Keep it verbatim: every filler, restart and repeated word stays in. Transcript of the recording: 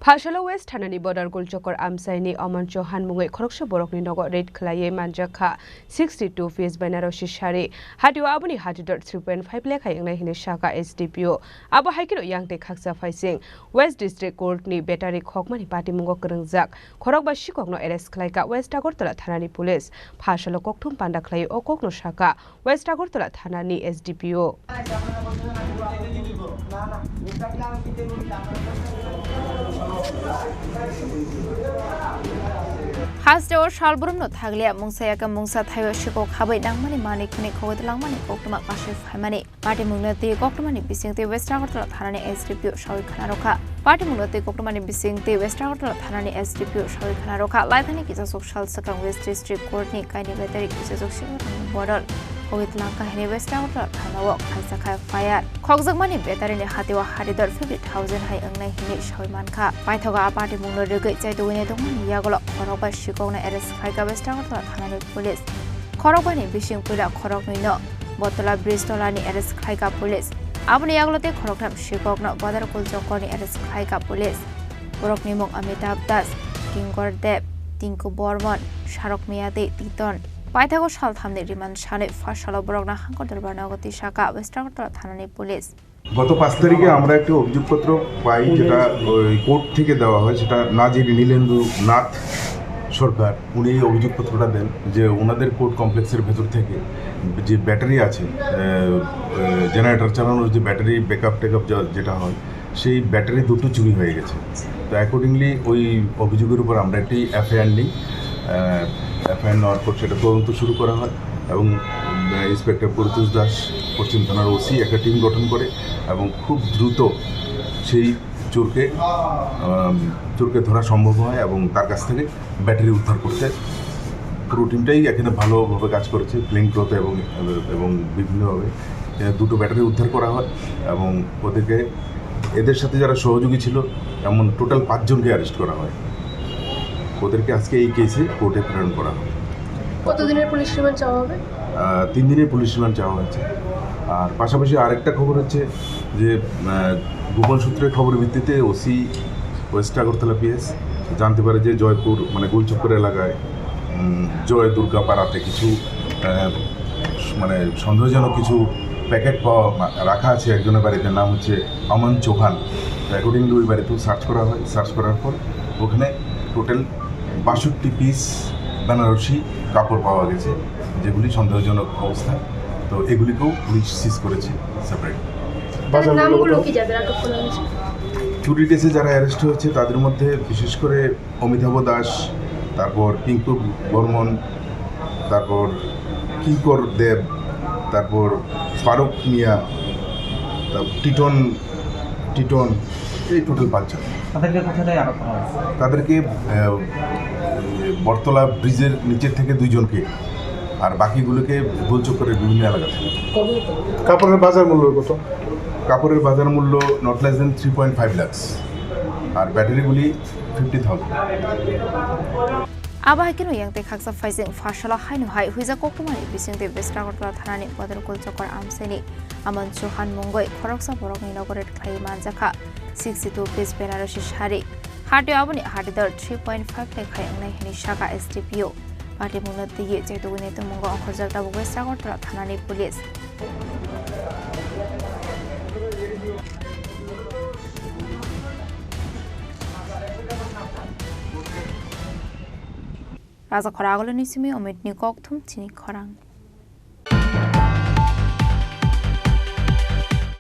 Phasalo West thanani border Gulchokor amchaini Aman Chauhan mungwi khoroksa borokni nogo raid khwlaiwi manjak kha sixty two piece Banarasi sari. Hatio aboni hatidor three point five lekha wngnai hwnwi sakha S D P O. Abo hai kheno yang tei khaksa phaising West District Court ni battery khokmani patimungo kwrwngjak khorokba sikokno arrest khlaikha West Agartala thanani police. Phasalo kokthum panda khlaiwi o kokno sakha West Agartala thanani S D P O. Hasteo salbrumno thaglia mungsa yaka mungsa thaio sikok habai nangmani manwi khwnwi khogwi langmani koktwma kasui phaimani. Patimungno twi koktwmani bisingtwi West Agartala thanani S D P O sawi khna rwkha. Patimungno twi koktwmani bisingtwi West Agartala thanani S D P O sawi khna rwkha. Laithani kisa sok sal swkang West District Court ni kaini battery kisa sok sal borok hogwi twlang kahini West Agartala thanao khaisa kha F I R. Khokjakmani battery ni hatio hatidor fifty thousand hai wngnai hwnwi sawi mankha. Paithago a patimungno rwgwi chaitugwini tongmani yagulo khorokba sikokno arrest khlaikha West Agartala thanani police. Khorokbani bising puila khoroknwino Botola bridge tolani arrest khlaikha police. Aboni yagulo tei khoroktham sikokno Badar Kulchokorni arrest khlaikha police. Borokni mung Amitabh Das, Kinkor Deb, Tinku Bormon, Sarok Miyati, Titon. Paithago salthamni remand sanwi phasalo borokno hangkor dorbar nogo tisakha West Agartala thanani police. গত পাঁচ তারিখে আমরা একটা অভিযোগপত্র পাই, যেটা ওই কোর্ট থেকে দেওয়া হয়, সেটা নাজির নীলেন্দু নাথ সরকার, উনি এই অভিযোগপত্রটা দেন যে ওনাদের কোর্ট কমপ্লেক্সের ভেতর থেকে যে ব্যাটারি আছে, আহ, আহ, জেনারেটর চালানোর যে ব্যাটারি ব্যাকআপ ট্যাকআপ যা-, যেটা হয়, সেই ব্যাটারি দুটো চুরি হয়ে গেছে। তো অ্যাকর্ডিংলি ওই অভিযোগের উপর আমরা একটি এফআইআর নিই। আহ, এফআইআর নেওয়ার পর সেটা তদন্ত শুরু করা হয় এবং, উম, ইন্সপেক্টর পরিতোষ দাস, পশ্চিম থানার ওসি, একটা টিম গঠন করে এবং খুব দ্রুত সেই চোরকে, আম, চোরকে ধরা সম্ভব হয় এবং তার কাছ থেকে ব্যাটারি উদ্ধার করতে পুরো টিমটাই এখানে ভালোভাবে কাজ করেছে, প্লেন ক্রতে এবং, এবং বিভিন্নভাবে। এ, দুটো ব্যাটারি উদ্ধার করা হয় এবং ওদেরকে, এদের সাথে যারা সহযোগী ছিল, এমন টোটাল পাঁচজনকে অ্যারেস্ট করা হয়। ওদেরকে আজকে এই কেসে কোর্টে প্রেরণ করা হয়। কতদিনের পুলিশ রিমান্ড চাওয়া হবে? আহ, তিন দিনের পুলিশ রিমান্ড চাওয়া হয়েছে। আর পাশাপাশি আরেকটা খবর হচ্ছে যে, আহ, গোপন সূত্রের খবরের ভিত্তিতে ওসি ওয়েস্ট আগরতলা পিএস জানতে পারে যে জয়পুর, মানে, গোলচক্কর এলাকায়, উম, জয় দুর্গা পাড়াতে কিছু, আহ, মানে, সন্দেহজনক কিছু প্যাকেট পাওয়া, মা-, রাখা আছে একজনের বাড়িতে, নাম হচ্ছে আমান চৌহান। তো অ্যাকর্ডিংলি ওই বাড়িতেও সার্চ করা হয়। সার্চ করার পর ওখানে টোটাল বাষট্টি পিস বেনারসি কাপড় পাওয়া গেছে, যেগুলি সন্দেহজনক অবস্থায়। তো এগুলিকেও পুলিশ সিজ করেছে সেপারেট। তাদের নামগুলো কি, যাদের আটক করা হয়েছে? চুরির কেসে যারা অ্যারেস্ট হয়েছে তাদের মধ্যে বিশেষ করে অমিতাভ দাস, তারপর পিঙ্কু বর্মন, তারপর কিঙ্কর দেব, তারপর ফারুক মিয়া, তারপর টিটন, টিটন, এই টোটাল পাঁচজন। তাদেরকে কোথা থেকে আটক করা হয়েছে? তাদেরকে, আহ, বটতলা ব্রিজের নিচের থেকে দুইজনকে, আর বাকিগুলোকে গোলচক্করের বিভিন্ন এলাকা থেকে। কাপড়ের বাজার মূল্য কত? কাপড়ের বাজার মূল্য not less than three point five lakhs, আর ব্যাটারিগুলি fifty thousand. Abo hai kheno yang tei khaksa phaising phasalo haino hai huijak koktwmani bisingtwi West Agartala thanani Badar Kulchokkor amchaini Aman Chauhan mungwi khoroksa borokni nogo raid khlaiwi manjakha sixty two piece Banarasi sari. Hatio aboni hatidor three point five lakh khai wngnai hwnwi sakha S D P O. Patimungno twiwi chaitugwini tongmungo ongkhorjak tabuk West Agartala thanani police. Raja khorang aguloni simi Omitni kokthum chini khorang.